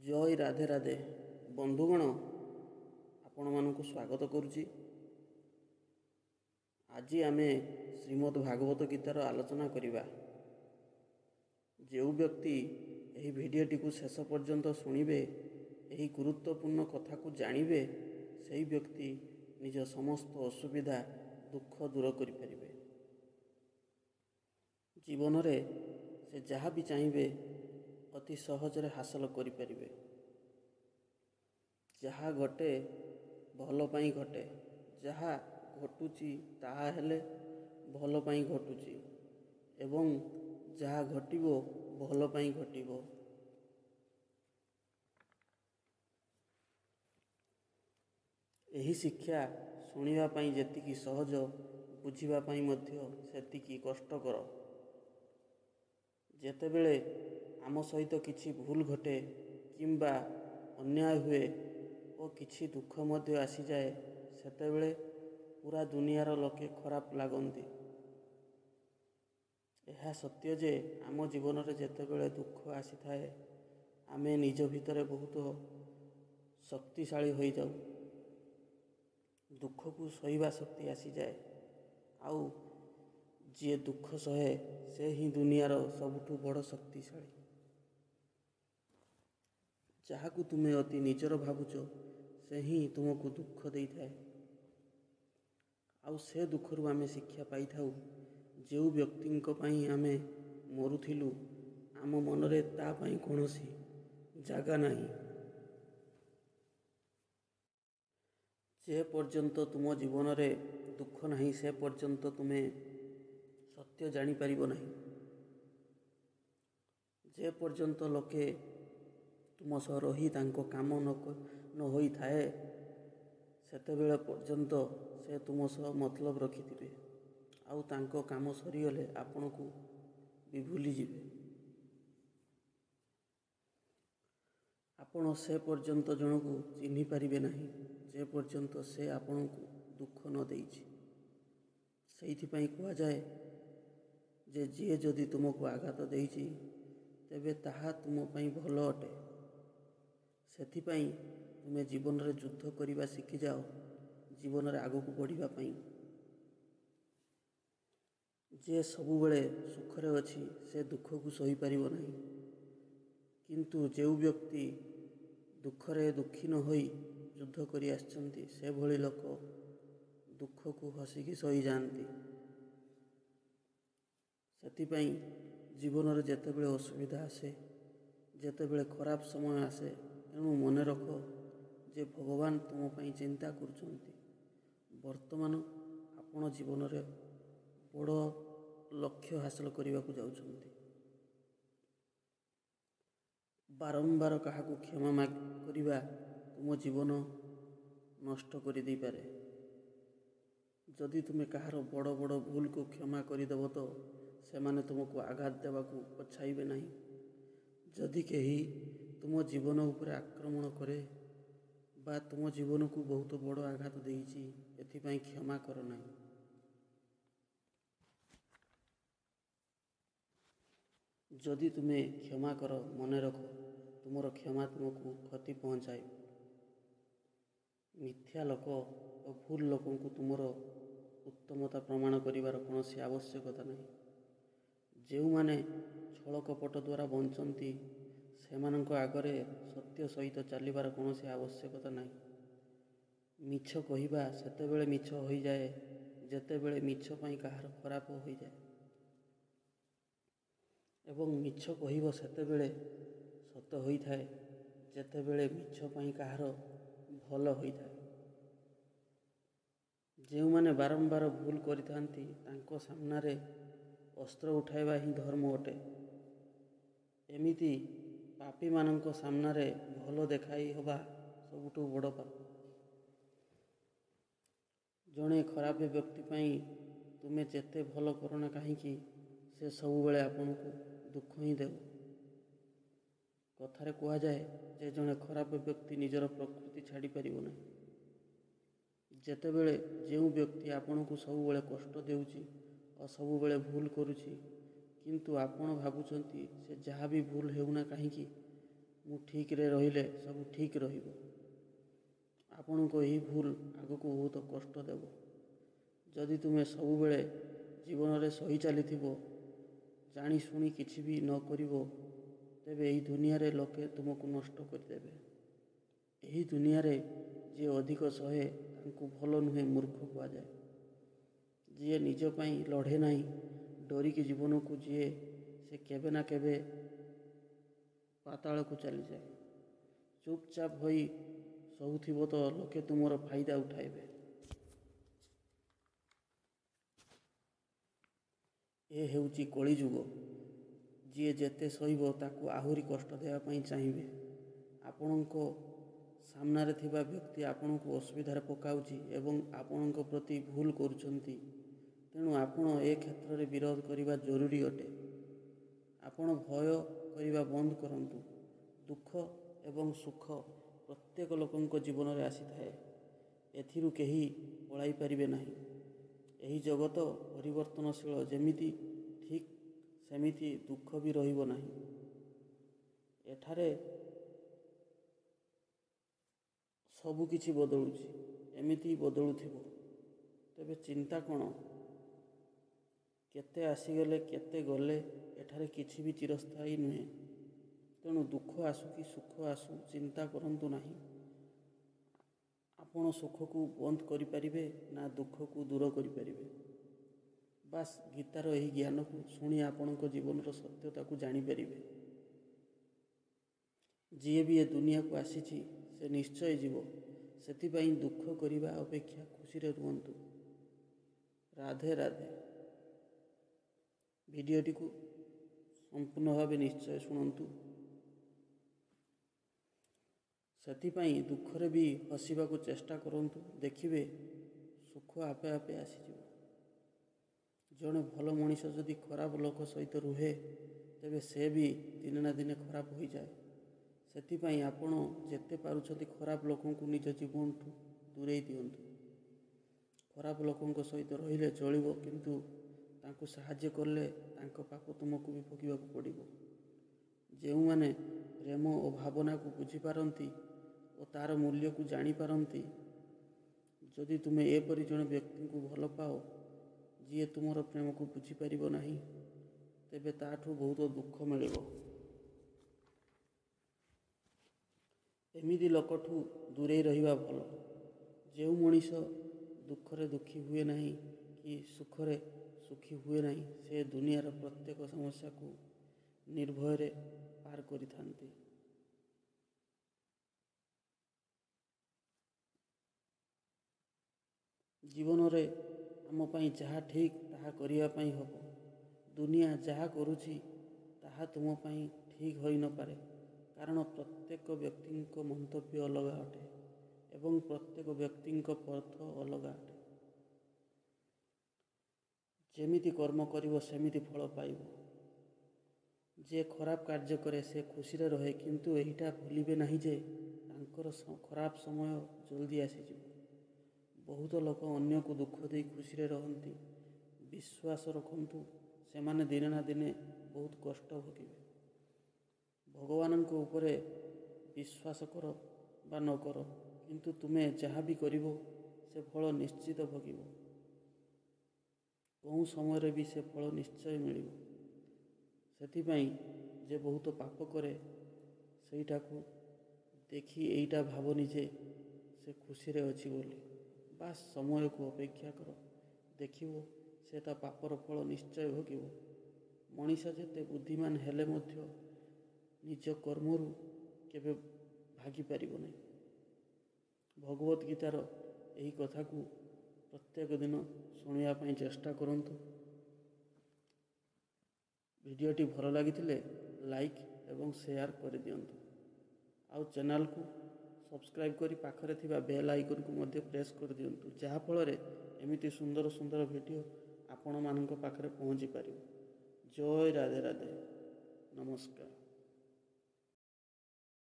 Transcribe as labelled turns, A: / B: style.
A: ଜୟ ରାଧେ ରାଧେ ବନ୍ଧୁଗଣ, ଆପଣମାନଙ୍କୁ ସ୍ୱାଗତ କରୁଛି। ଆଜି ଆମେ ଶ୍ରୀମଦ୍ ଭାଗବତ ଗୀତାର ଆଲୋଚନା କରିବା। ଯେଉଁ ବ୍ୟକ୍ତି ଏହି ଭିଡ଼ିଓଟିକୁ ଶେଷ ପର୍ଯ୍ୟନ୍ତ ଶୁଣିବେ, ଏହି ଗୁରୁତ୍ୱପୂର୍ଣ୍ଣ କଥାକୁ ଜାଣିବେ, ସେହି ବ୍ୟକ୍ତି ନିଜ ସମସ୍ତ ଅସୁବିଧା ଦୁଃଖ ଦୂର କରିପାରିବେ। ଜୀବନରେ ସେ ଯାହା ବି ଚାହିଁବେ ଅତି ସହଜରେ ହାସଲ କରିପାରିବେ। ଯାହା ଘଟେ ଭଲ ପାଇଁ ଘଟେ, ଯାହା ଘଟୁଛି ତାହା ହେଲେ ଭଲ ପାଇଁ ଘଟୁଛି ଏବଂ ଯାହା ଘଟିବ ଭଲ ପାଇଁ ଘଟିବ। ଏହି ଶିକ୍ଷା ଶୁଣିବା ପାଇଁ ଯେତିକି ସହଜ, ବୁଝିବା ପାଇଁ ମଧ୍ୟ ସେତିକି କଷ୍ଟକର। ଯେତେବେଳେ ଆମ ସହିତ କିଛି ଭୁଲ ଘଟେ କିମ୍ବା ଅନ୍ୟାୟ ହୁଏ ଓ କିଛି ଦୁଃଖ ମଧ୍ୟ ଆସିଯାଏ, ସେତେବେଳେ ପୁରା ଦୁନିଆର ଲୋକେ ଖରାପ ଲାଗନ୍ତି। ଏହା ସତ୍ୟ ଯେ ଆମ ଜୀବନରେ ଯେତେବେଳେ ଦୁଃଖ ଆସିଥାଏ, ଆମେ ନିଜ ଭିତରେ ବହୁତ ଶକ୍ତିଶାଳୀ ହୋଇଯାଉ। ଦୁଃଖକୁ ସହିବା ଶକ୍ତି ଆସିଯାଏ। ଆଉ ଯିଏ ଦୁଃଖ ସହେ ସେ ହିଁ ଦୁନିଆର ସବୁଠୁ ବଡ଼ ଶକ୍ତିଶାଳୀ। ଯାହାକୁ ତୁମେ ଅତି ନିଜର ଭାବୁଛ, ସେ ହିଁ ତୁମକୁ ଦୁଃଖ ଦେଇଥାଏ। ଆଉ ସେ ଦୁଃଖରୁ ଆମେ ଶିକ୍ଷା ପାଇଥାଉ। ଯେଉଁ ବ୍ୟକ୍ତିଙ୍କ ପାଇଁ ଆମେ ମରୁଥିଲୁ, ଆମ ମନରେ ତା ପାଇଁ କୌଣସି ଜାଗା ନାହିଁ। ଯେ ପର୍ଯ୍ୟନ୍ତ ତୁମ ଜୀବନରେ ଦୁଃଖ ନାହିଁ, ସେ ପର୍ଯ୍ୟନ୍ତ ତୁମେ ସତ୍ୟ ଜାଣିପାରିବ ନାହିଁ। ଯେ ପର୍ଯ୍ୟନ୍ତ ଲୋକେ ତୁମ ସହ ରହି ତାଙ୍କ କାମ ନ ହୋଇଥାଏ, ସେତେବେଳେ ପର୍ଯ୍ୟନ୍ତ ସେ ତୁମ ସହ ମତଲବ ରଖିଥିବେ। ଆଉ ତାଙ୍କ କାମ ସରିଗଲେ ଆପଣଙ୍କୁ ବି ଭୁଲିଯିବେ। ଆପଣ ସେ ପର୍ଯ୍ୟନ୍ତ ଜଣକୁ ଚିହ୍ନି ପାରିବେ ନାହିଁ, ଯେ ପର୍ଯ୍ୟନ୍ତ ସେ ଆପଣଙ୍କୁ ଦୁଃଖ ନ ଦେଇଛି। ସେଇଥିପାଇଁ କୁହାଯାଏ ଯେ ଯିଏ ଯଦି ତୁମକୁ ଆଘାତ ଦେଇଛି, ତେବେ ତାହା ତୁମ ପାଇଁ ଭଲ ଅଟେ। ସେଥିପାଇଁ ତୁମେ ଜୀବନରେ ଯୁଦ୍ଧ କରିବା ଶିଖିଯାଅ, ଜୀବନରେ ଆଗକୁ ବଢ଼ିବା ପାଇଁ। ଯିଏ ସବୁବେଳେ ସୁଖରେ ଅଛି, ସେ ଦୁଃଖକୁ ସହିପାରିବ ନାହିଁ। କିନ୍ତୁ ଯେଉଁ ବ୍ୟକ୍ତି ଦୁଃଖରେ ଦୁଃଖୀ ନ ହୋଇ ଯୁଦ୍ଧ କରି ଆସିଛନ୍ତି, ସେଭଳି ଲୋକ ଦୁଃଖକୁ ହସିକି ସହିଯାଆନ୍ତି। ସେଥିପାଇଁ ଜୀବନରେ ଯେତେବେଳେ ଅସୁବିଧା ଆସେ, ଯେତେବେଳେ ଖରାପ ସମୟ ଆସେ, ତେଣୁ ମନେ ରଖ ଯେ ଭଗବାନ ତୁମ ପାଇଁ ଚିନ୍ତା କରୁଛନ୍ତି। ବର୍ତ୍ତମାନ ଆପଣ ଜୀବନରେ ବଡ଼ ଲକ୍ଷ୍ୟ ହାସଲ କରିବାକୁ ଯାଉଛନ୍ତି। ବାରମ୍ବାର କାହାକୁ କ୍ଷମା କରିବା ତୁମ ଜୀବନ ନଷ୍ଟ କରିଦେଇପାରେ। ଯଦି ତୁମେ କାହାର ବଡ଼ ବଡ଼ ଭୁଲକୁ କ୍ଷମା କରିଦେବ ତ ସେମାନେ ତୁମକୁ ଆଘାତ ଦେବାକୁ ପଛାଇବେ ନାହିଁ। ଯଦି କେହି ତୁମ ଜୀବନ ଉପରେ ଆକ୍ରମଣ କରେ ବା ତୁମ ଜୀବନକୁ ବହୁତ ବଡ଼ ଆଘାତ ଦେଇଛି, ଏଥିପାଇଁ କ୍ଷମା କର ନାହିଁ। ଯଦି ତୁମେ କ୍ଷମା କର, ମନେ ରଖ ତୁମର କ୍ଷମା ତୁମକୁ କ୍ଷତି ପହଞ୍ଚାଇବ। ମିଥ୍ୟା ଲୋକ ଓ ଭୁଲ ଲୋକଙ୍କୁ ତୁମର ଉତ୍ତମତା ପ୍ରମାଣ କରିବାର କୌଣସି ଆବଶ୍ୟକତା ନାହିଁ। ଯେଉଁମାନେ ଛଳ କପଟ ଦ୍ୱାରା ବଞ୍ଚନ୍ତି, ସେମାନଙ୍କ ଆଗରେ ସତ୍ୟ ସହିତ ଚାଲିବାର କୌଣସି ଆବଶ୍ୟକତା ନାହିଁ। ମିଛ କହିବା ସେତେବେଳେ ମିଛ ହୋଇଯାଏ, ଯେତେବେଳେ ମିଛ ପାଇଁ କାହାର ଖରାପ ହୋଇଯାଏ, ଏବଂ ମିଛ କହିବ ସେତେବେଳେ ସତ ହୋଇଥାଏ, ଯେତେବେଳେ ମିଛ ପାଇଁ କାହାର ଭଲ ହୋଇଥାଏ। ଯେଉଁମାନେ ବାରମ୍ବାର ଭୁଲ କରିଥାନ୍ତି, ତାଙ୍କ ସାମ୍ନାରେ ଅସ୍ତ୍ର ଉଠାଇବା ହିଁ ଧର୍ମ ଅଟେ। ଏମିତି ପାପୀମାନଙ୍କ ସାମ୍ନାରେ ଭଲ ଦେଖାଇ ହେବା ସବୁଠୁ ବଡ଼ ପାପ। ଜଣେ ଖରାପ ବ୍ୟକ୍ତି ପାଇଁ ତୁମେ ଯେତେ ଭଲ କରନା କାହିଁକି, ସେ ସବୁବେଳେ ଆପଣଙ୍କୁ ଦୁଃଖ ହିଁ ଦେବ। କଥାରେ କୁହାଯାଏ ଯେ ଜଣେ ଖରାପ ବ୍ୟକ୍ତି ନିଜର ପ୍ରକୃତି ଛାଡ଼ିପାରିବ ନାହିଁ। ଯେତେବେଳେ ଯେଉଁ ବ୍ୟକ୍ତି ଆପଣଙ୍କୁ ସବୁବେଳେ କଷ୍ଟ ଦେଉଛି ଓ ସବୁବେଳେ ଭୁଲ କରୁଛି, କିନ୍ତୁ ଆପଣ ଭାବୁଛନ୍ତି ସେ ଯାହା ବି ଭୁଲ ହେଉନା କାହିଁକି ମୁଁ ଠିକ୍ରେ ରହିଲେ ସବୁ ଠିକ୍ ରହିବ। ଆପଣଙ୍କ ଏହି ଭୁଲ ଆଗକୁ ବହୁତ କଷ୍ଟ ଦେବ। ଯଦି ତୁମେ ସବୁବେଳେ ଜୀବନରେ ସହି ଚାଲିଥିବ, ଜାଣିଶୁଣି କିଛି ବି ନ କରିବ, ତେବେ ଏହି ଦୁନିଆରେ ଲୋକେ ତୁମକୁ ନଷ୍ଟ କରିଦେବେ। ଏହି ଦୁନିଆରେ ଯିଏ ଅଧିକ ସହେ ତାଙ୍କୁ ଭଲ ନୁହେଁ, ମୂର୍ଖ କୁହାଯାଏ। ଯିଏ ନିଜ ପାଇଁ ଲଢ଼େ ନାହିଁ, ଡରିକି ଜୀବନକୁ ଯିଏ, ସେ କେବେ ନା କେବେ ପାତାଳକୁ ଚାଲିଯାଏ। ଚୁପଚାପ ହୋଇ ସହୁଥିବ ତ ଲୋକେ ତୁମର ଫାଇଦା ଉଠାଇବେ। ଏ ହେଉଛି କଳିଯୁଗ। ଯିଏ ଯେତେ ସହିବ ତାକୁ ଆହୁରି କଷ୍ଟ ଦେବା ପାଇଁ ଚାହିଁବେ। ଆପଣଙ୍କ ସାମ୍ନାରେ ଥିବା ବ୍ୟକ୍ତି ଆପଣଙ୍କୁ ଅସୁବିଧାରେ ପକାଉଛି ଏବଂ ଆପଣଙ୍କ ପ୍ରତି ଭୁଲ କରୁଛନ୍ତି, ତେଣୁ ଆପଣ ଏ କ୍ଷେତ୍ରରେ ବିରୋଧ କରିବା ଜରୁରୀ ଅଟେ। ଆପଣ ଭୟ କରିବା ବନ୍ଦ କରନ୍ତୁ। ଦୁଃଖ ଏବଂ ସୁଖ ପ୍ରତ୍ୟେକ ଲୋକଙ୍କ ଜୀବନରେ ଆସିଥାଏ, ଏଥିରୁ କେହି ପଳାଇ ପାରିବେ ନାହିଁ। ଏହି ଜଗତ ପରିବର୍ତ୍ତନଶୀଳ, ଯେମିତି ଠିକ୍ ସେମିତି ଦୁଃଖ ବି ରହିବ ନାହିଁ। ଏଠାରେ ସବୁକିଛି ବଦଳୁଛି, ଏମିତି ବଦଳୁଥିବ। ତେବେ ଚିନ୍ତା କ'ଣ? କେତେ ଆସିଗଲେ, କେତେ ଗଲେ, ଏଠାରେ କିଛି ବି ଚିରସ୍ଥାୟୀ ନୁହେଁ। ତେଣୁ ଦୁଃଖ ଆସୁ କି ସୁଖ ଆସୁ, ଚିନ୍ତା କରନ୍ତୁ ନାହିଁ। ଆପଣ ସୁଖକୁ ବନ୍ଦ କରିପାରିବେ ନା ଦୁଃଖକୁ ଦୂର କରିପାରିବେ। ବାସ୍, ଗୀତାର ଏହି ଜ୍ଞାନକୁ ଶୁଣି ଆପଣଙ୍କ ଜୀବନର ସତ୍ୟତାକୁ ଜାଣିପାରିବେ। ଯିଏ ବି ଏ ଦୁନିଆକୁ ଆସିଛି ସେ ନିଶ୍ଚୟ ଯିବ। ସେଥିପାଇଁ ଦୁଃଖ କରିବା ଅପେକ୍ଷା ଖୁସିରେ ରୁହନ୍ତୁ। ରାଧେ ରାଧେ। ଭିଡ଼ିଓଟିକୁ ସମ୍ପୂର୍ଣ୍ଣ ଭାବେ ନିଶ୍ଚୟ ଶୁଣନ୍ତୁ। ସେଥିପାଇଁ ଦୁଃଖରେ ବି ହସିବାକୁ ଚେଷ୍ଟା କରନ୍ତୁ, ଦେଖିବେ ସୁଖ ଆପେ ଆପେ ଆସିଯିବ। ଜଣେ ଭଲ ମଣିଷ ଯଦି ଖରାପ ଲୋକ ସହିତ ରୁହେ, ତେବେ ସେ ବି ଦିନେ ନା ଦିନେ ଖରାପ ହୋଇଯାଏ। ସେଥିପାଇଁ ଆପଣ ଯେତେ ପାରୁଛନ୍ତି ଖରାପ ଲୋକଙ୍କୁ ନିଜ ଜୀବନଠୁ ଦୂରେଇ ଦିଅନ୍ତୁ। ଖରାପ ଲୋକଙ୍କ ସହିତ ରହିଲେ ଚଳିବ, କିନ୍ତୁ ତାଙ୍କୁ ସାହାଯ୍ୟ କଲେ ତାଙ୍କ ପାପ ତୁମକୁ ବି ଭୋଗିବାକୁ ପଡ଼ିବ। ଯେଉଁମାନେ ପ୍ରେମ ଓ ଭାବନାକୁ ବୁଝିପାରନ୍ତି ଓ ତା'ର ମୂଲ୍ୟକୁ ଜାଣିପାରନ୍ତି, ଯଦି ତୁମେ ଏପରି ଜଣେ ବ୍ୟକ୍ତିଙ୍କୁ ଭଲ ପାଅ ଯିଏ ତୁମର ପ୍ରେମକୁ ବୁଝିପାରିବ ନାହିଁ, ତେବେ ତା'ଠୁ ବହୁତ ଦୁଃଖ ମିଳିବ। ଏମିତି ଲୋକଠୁ ଦୂରେଇ ରହିବା ଭଲ। ଯେଉଁ ମଣିଷ ଦୁଃଖରେ ଦୁଃଖୀ ହୁଏ ନାହିଁ କି ସୁଖରେ ସୁଖୀ ହୁଏ ନାହିଁ, ସେ ଦୁନିଆର ପ୍ରତ୍ୟେକ ସମସ୍ୟାକୁ ନିର୍ଭୟରେ ପାର କରିଥାନ୍ତି। ଜୀବନରେ ଆମ ପାଇଁ ଯାହା ଠିକ୍ ତାହା କରିବା ପାଇଁ ହେବ। ଦୁନିଆ ଯାହା କରୁଛି ତାହା ତୁମ ପାଇଁ ଠିକ୍ ହୋଇନପାରେ, କାରଣ ପ୍ରତ୍ୟେକ ବ୍ୟକ୍ତିଙ୍କ ମନ୍ତବ୍ୟ ଅଲଗା ଅଟେ ଏବଂ ପ୍ରତ୍ୟେକ ବ୍ୟକ୍ତିଙ୍କ ପଥ ଅଲଗା ଅଟେ। ଯେମିତି କର୍ମ କରିବ ସେମିତି ଫଳ ପାଇବ। ଯିଏ ଖରାପ କାର୍ଯ୍ୟ କରେ ସେ ଖୁସିରେ ରହେ, କିନ୍ତୁ ଏଇଟା ଭୁଲିବେ ନାହିଁ ଯେ ତାଙ୍କର ଖରାପ ସମୟ ଜଲ୍ଦି ଆସିଯିବ। ବହୁତ ଲୋକ ଅନ୍ୟକୁ ଦୁଃଖ ଦେଇ ଖୁସିରେ ରହନ୍ତି। ବିଶ୍ୱାସ ରଖନ୍ତୁ, ସେମାନେ ଦିନେ ନା ଦିନେ ବହୁତ କଷ୍ଟ ଭୋଗିବେ। ଭଗବାନଙ୍କ ଉପରେ ବିଶ୍ୱାସ କର ବା ନ କର, କିନ୍ତୁ ତୁମେ ଯାହା ବି କରିବ ସେ ଫଳ ନିଶ୍ଚିତ ଭୋଗିବ। କେଉଁ ସମୟରେ ବି ସେ ଫଳ ନିଶ୍ଚୟ ମିଳିବ। ସେଥିପାଇଁ ଯେ ବହୁତ ପାପ କରେ ସେଇଟାକୁ ଦେଖି ଏଇଟା ଭାବନି ଯେ ସେ ଖୁସିରେ ଅଛି ବୋଲି। ବାସ୍, ସମୟକୁ ଅପେକ୍ଷା କର, ଦେଖିବ ସେ ତା ପାପର ଫଳ ନିଶ୍ଚୟ ଭୋଗିବ। ମଣିଷ ଯେତେ ବୁଦ୍ଧିମାନ ହେଲେ ମଧ୍ୟ ନିଜ କର୍ମରୁ କେବେ ଭାଗିପାରିବ ନାହିଁ। ଭଗବତ ଗୀତାର ଏହି କଥାକୁ ପ୍ରତ୍ୟେକ ଦିନ ଶୁଣିବା ପାଇଁ ଚେଷ୍ଟା କରନ୍ତୁ। ଭିଡ଼ିଓଟି ଭଲ ଲାଗିଥିଲେ ଲାଇକ୍ ଏବଂ ସେୟାର କରିଦିଅନ୍ତୁ। ଆଉ ଚ୍ୟାନେଲକୁ ସବସ୍କ୍ରାଇବ୍ କରି ପାଖରେ ଥିବା ବେଲ୍ ଆଇକନ୍କୁ ମଧ୍ୟ ପ୍ରେସ୍ କରିଦିଅନ୍ତୁ, ଯାହାଫଳରେ ଏମିତି ସୁନ୍ଦର ସୁନ୍ଦର ଭିଡ଼ିଓ ଆପଣମାନଙ୍କ ପାଖରେ ପହଞ୍ଚି ପାରିବ। ଜୟ ରାଧେ ରାଧେ। ନମସ୍କାର।